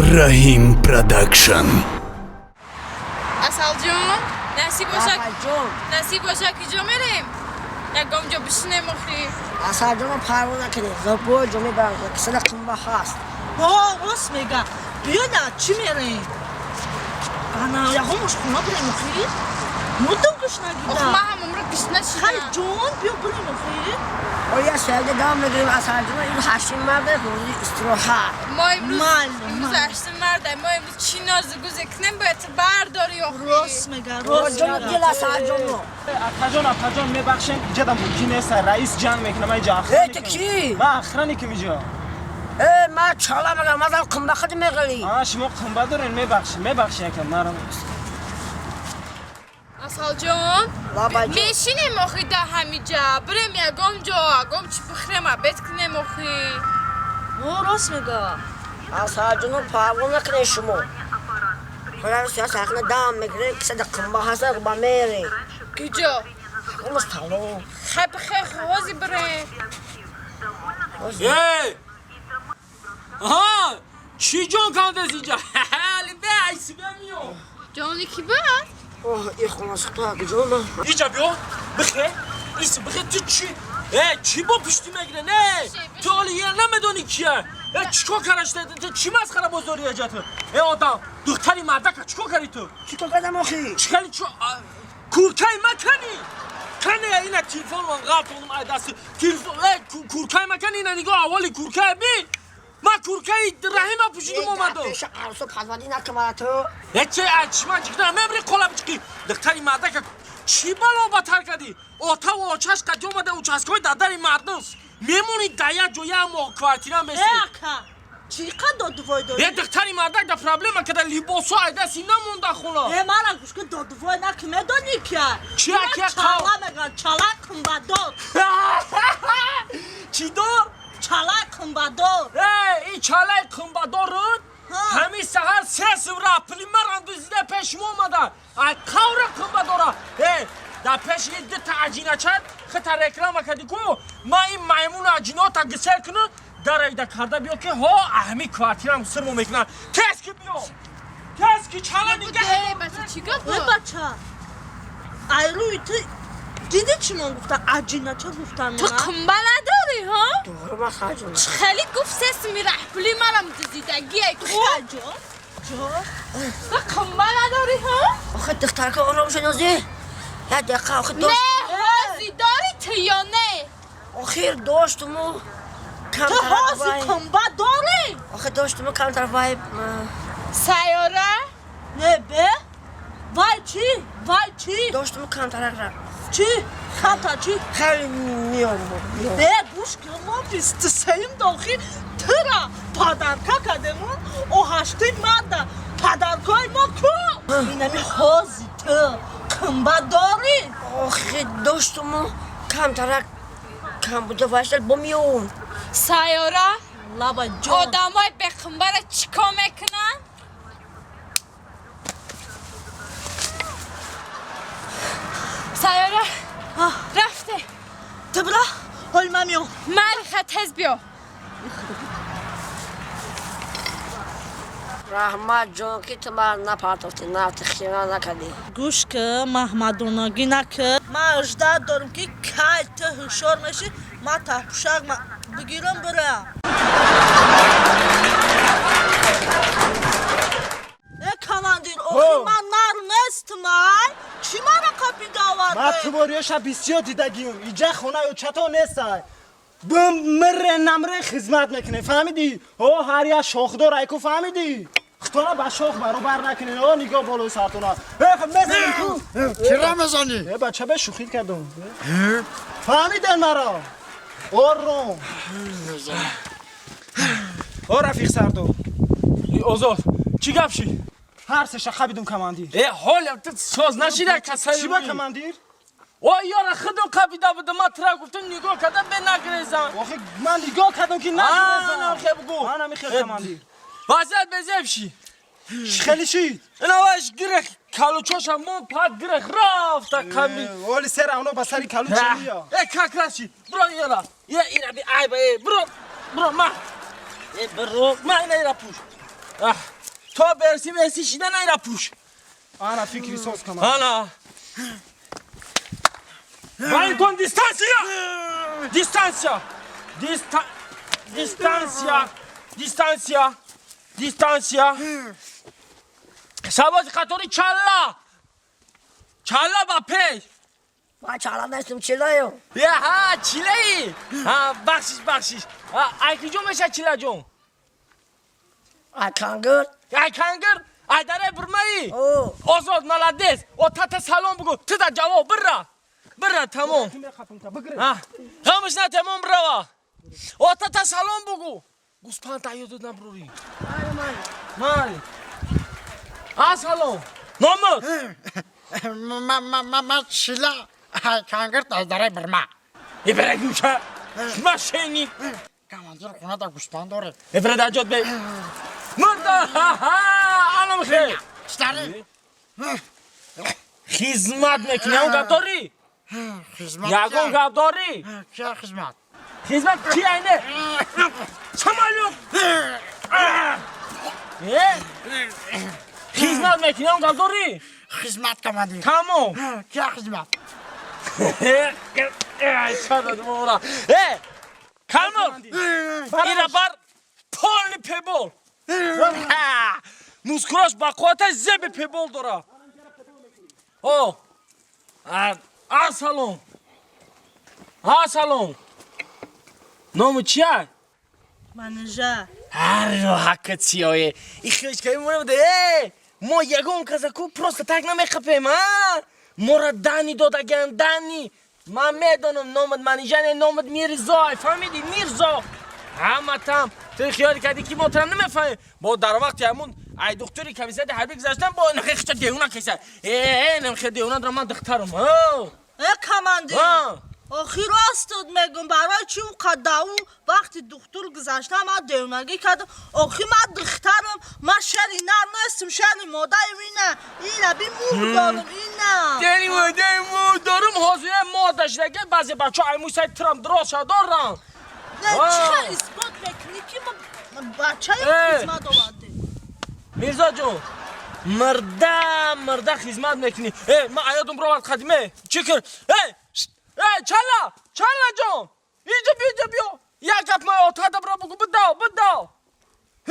Раҳим Продакшн. Асалҷон, насиб боша. Бабаҷон. Насиб боша, ки ҷо мерем, ягон ҷо бишинем охи. Асалҷонро парво накунед, зобои ҷо мебарам, кисада қимба ҳаст. О, рост мега. Биё, на чӣ мерем? Ана ягон ошхона бирем охи. Муддам гушнагида. Ох, ман ҳам умра гушна Хай шидам. Ҷон, биё бирем охи. Оя сояда дам мегирем, Асалҷонро. Ин ҳаштин марда, рӯзи истироҳат. Мо имрӯз Майли, имрӯз майли. ҳаштум марда, мо имрӯз чӣ нозу гузе кунем, бояд ту бардори охи. Рост мега, рост Ҷону мега. дил, Асалҷонро. Акаҷон, акаҷон, мебахшем, иҷада мумкин нест, раис ҷанг мекунам, ман иҷа Э, охраник. ту кӣ? Ман охраникам иҷа. Э, ман чала мегам, мазам қимба худи меғали. А, шумо қимба дорен, мебахшед, мебахшед, ака, маро. Асалҷон, Бабаҷон. мешинем охи да ҳамиҷа, бирем ягон ҷо, ягон чӣ бихӯрем, обед кунем охи. О, рост мега. Асалҷонро парво накунед шумо. Худо сахна дам мегирем, кисада қимба ҳаст, ба мерем. Куҷо? Ҳамас тало. Хай, бихе, ҳози бирем. Эй! Аҳа! Чӣ ҷон кандез инҷа? Али бе айсибе миё. Ҷони ки бад? Оҳ, и хона сухта куҷо ма? Иҷа биё, бихе, ис бихе, ту чӣ? Э, чӣ бо пишти мегире? Не! Ту ҳоли я намедонӣ кия? Э, чикор карашта? Ту чӣ масхара боздорӣ аҷа ту? Э, одам, духтари мардака чикор кардӣ ту? Чӣ кор кардам охи? Чӣ кардӣ? Чо куркаи ма кани? Кане, ина телефон ман ғалтонам ай дасти. Телефон, э, куркаи ма кани, ина нигоҳ, аввали куркаи би. Ман куркаи Раҳима пӯшидум омадам. Пеша арсо падвадӣ накунад ту. Э, че, ай чӣ ман чикна мемри қола бичқи. Духтари мардака чӣ бало батар кардӣ? Отаву очаш қади омада участкои дадари мардум. Мемонӣ да як ҷо, як моҳ квартира Э, меси. ака, чӣ қад додувой дорӣ? Э, духтари мардак да проблема када, либосо айдаси намонда хона. Э, мара гӯш кун, додувой наки, медонӣ кия? Чия, Ина кия, чала меган, чала қимбадор. Чӣ дор? Чала қимбадор. Э, ин чалаи қимбадорут? Ҳа. Ҳамин саҳар се сувра пули марам дуздида пеши мо омада. Ай қавра қимбадора. Э, дар пеши ин дута аҷинача хита реклама кардӣ ку, ман ин маймуну аҷинота гисел куну даравида карда биё, ки ҳо аҳми квартирам сирмо мекунад. Тез ки биё. Тез ки чала нигаҳ. Э, бача, чӣ гап? Э, бача, ай рӯи ту дидӣ, чӣ мон гуфтан, аҷинача гуфтан. Ту қимба надорӣ, ҳо? Тоғри ма, Асалҷон. Хеле гуфт, се суми раҳпули марам дуздидагӣ ку. Ҷон, ҷон. Ту қимба надорӣ, ҳо? Охи, духтарка, ором шуд, нози. Як дақиқа, охи Не, дошт. ҳози дорӣ ту ё не? Охир доштуму Ту ҳози қимба дорӣ? Охи, доштуму камтар вай. Сайёра. Не, бе вай чӣ, вай чӣ? Доштуму камтарак. Чӣ хата, чӣ? Хеле миём. Бе, гӯш кун, мо 23-юм дохи тура подарка кардему, о ҳаштуи марда подаркои мо ку? Инами ҳози ту қимба дорӣ? Охи, доштуму камтарак кам буда, вайшал бо миём. Сайёра. Лаба, ҷон. Одамои беқимбара чӣ кор мекунанд? Сайёра, рафте. Ту бира, ҳоли ман миём. Мариха, тез биё. Раҳмат, ҷон, ки ту мара напартофтӣ, нафти хиёнат накардӣ. Гӯш ки, маҳмадонагӣ наки, ман ждать дорам, ки кай ту ҳушёр мешӣ, ман таҳпушак бигирам, бирам. Э, командир, охи ман нар нестам, ай чӣ мара қапида Ман оварда? тубориёша бисёр дидагиюм. Иҷа хонаи очато нестай. Бим мире намре хизмат мекунем, фаҳмидӣ? О, ҳар як шохдор айку, фаҳмидӣ? Хутона ба шох баробар накунед. О, нигоҳ болои сартона. Э, мезанем ку. Кира мезанӣ? Э, бача, бе шӯхӣ кардам. Фаҳмиден маро? Ором. О, рафиқ сардор. Озод, чӣ гап шид? Ҳар се шақа бидум, командир. Э, ҳолям ту соз нашида касаи. Чӣ ба, командир? О, ёра худум қапида будам, ман тура гуфтам, нигоҳ карда бе нагрезам. Охи, ман нигоҳ кардам, ки нагрезам. Хе бугу. Ман ҳами хел, командир. Вазият безеб ши. Хеле шид? Инаваш гирех калучоша мон пад гирех рафта қами. Оли сера оно ба сари калуча мия. Э, как раз ши. Бро, ёра. Е, ина би айба, е, бро. Бро, ма. Е, бро, ма, ина ира пуш. То берси мерси шида найра пуш. Ана фикри соз, командир. Ана. Валентон, дистанция! Дистанция! Дистанция! Дистанция! Дистанция! Сарбози қатори, чалла! Чалла ба пеш! Ман чала нестам, чилаю. Я ҳа, чилаи! Ҳа, бахшиш, бахшиш. Ай куҷо меша, Чилаҷон? Ай Кангир. Ай Кангир? Ай дараи Бурмаи? О. Озод, молодец! О, тата салом бугу, тида ҷавоб, бирра! Бирра, тамом. Ғамш на, тамом, бирава. О, тата салом бугу. Гӯспанд та ёдот набурӣ. Майли. А, салом. Номут? Ма чила Кангирт, аз дараи Бирма. Ибра гӯша. Мошенник. Командир, хонада гӯспанд доред. Ибра даҷот бе. Мурда. Анам хел. Стари. Хизмат мекунӣ, ягон гап дорӣ? Хизмат. Ягон гап дорӣ? Кия хизмат? Хизмат чи айне? Самолёт. Э? Хизмат мекунӣ, ягон гап дорӣ? Хизмат, командир. Тамом. Кия хизмат? Э, Калмор! Ира бар полный пебол. Мускулаш ба қуввата, зеби пебол дора. О! А, салом. А, салом. Ному чия? Манижа. Ҳар ҳаққат сиёе. Ихлишкаи мо де. Э, мо ягон казаку просто так намехапем, а? Мора дани додаган, дани. Ман медонам, номат Манижа не, номат Мирзо. Фаҳмидӣ? Мирзо. Ҳаматам. Ту хиёл кардӣ, ки мо тура намефаҳмем. Бо дар вақти ҳамун ай духтури комиссари ҳарбӣ гузаштам, бо нахе хича девона киса. Э, намхе девона дорам ман духтарам. Э, командир. Охи, ростот мегум, барои чӣ қадау вақти духтур гузашта ман девонагӣ кардам? Охи, ман духтарам, ман шери нар нестам, шери модарим. Ина, ина би, мур дорам, ина. Дени мудаи мур дорам, ҳозир мода шидаги, баъзе бачаҳо ай мӯй сари трам дроша дорам. Не, чӣ хел исбот мекунӣ, ки ма бачаи хизмат овардем? Мирзо ҷон, мирда мирда хизмат мекунӣ. Э, ман аёдум бировард қадиме. Чӣ кир? Э, э, чала, чала ҷон, иҷо биё, иҷо биё. Як гап ман отада бира бугу, бидав, бидав.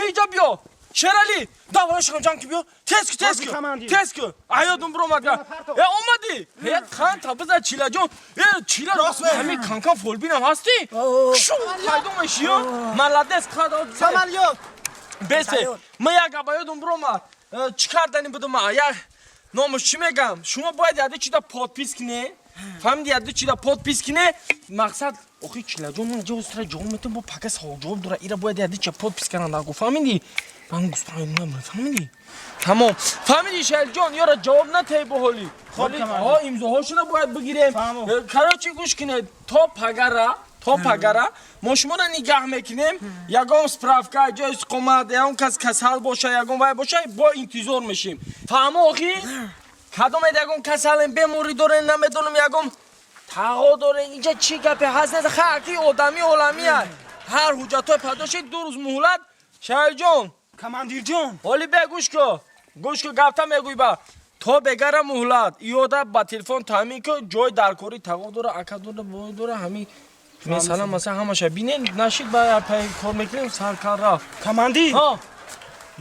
Иҷо биё. Шерали, давай шамҷан ки биё. Тез ки, тез ки. Тез ки. Аёдум биромад. Э, омадӣ? Э, қанта биза, Чилаҷон. Э, Чила, ҳами канкан фолбинам ҳастӣ? Шу пайдо мешӣ, молодец, қадо. Самолёт. Бесе, ман як гап аёдум биромад. Чӣ кардани будум? Як номуш чӣ мегам? Шумо бояд яде чида подпись кине. Фаҳмиди, яде чида подпись кине? Мақсад, охи, Чилаҷон, ман ҷо устра ҷавоб метам, бо пака савол ҷавоб дора. Ира бояд яде ча подпись кардан даго. Фаҳмиди? Ман гуспан фаҳмиди? Тамом. Фаҳмиди, Шаҳилҷон, ёра ҷавоб натаи бо ҳоли. Ҳоли, ҳо, имзоҳошуна бояд бигирем. Короче, гӯш кинед, то пагара, то пагара мо шуморо нигаҳ мекунем. Ягон справка, ҷои истиқомат, ягон кас касал боша, ягон вай боша, бо интизор мешем. Фаҳмо, охи? Кадомед ягон касалем, беморӣ дорем, намедонам, ягон тағо дорем, инҷа чӣ гапе ҳаст, нест, хаки одами оламия. Ҳар ҳуҷҷатҳои пайдо шид, 2 рӯз муҳлат, Шаҳилҷон. Командирҷон. Ҳоли бе, гӯш ку, гӯш ку, гапта мегӯй, ба то бегара муҳлат иёда ба телефон таъмин ку, ҷой даркорӣ, тағо дора, ака дора, бой дора, ҳами масалан, масалан, ҳамаша бинен, нашид, ба пай кор мекунем, саркар рафт. Командир,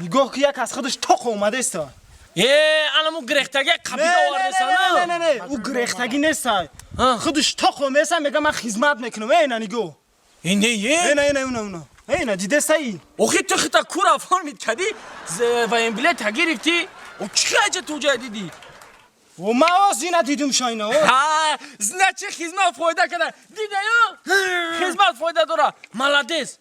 нигоҳ ки, як аз худаш тоқ омадеста. Э, анаму гирехтаги қабида овардесана. Не, не, не, ӯ гирехтагӣ нестай, худаш тоқ омеса, мега ман хизмат мекунам. Эна, нигоҳ. Не, е. Эна, эна, уна, уна, эна, дидесаи? Охи, ту хита кура оформить кади, военбилет гирифтӣ, о, чӣ аҷа ту ҷая дидӣ? О, ман оз ина дидум шайна. Ҳа, значит, хизмат фоида када, дидаю, хизмат фоида дора, молодец.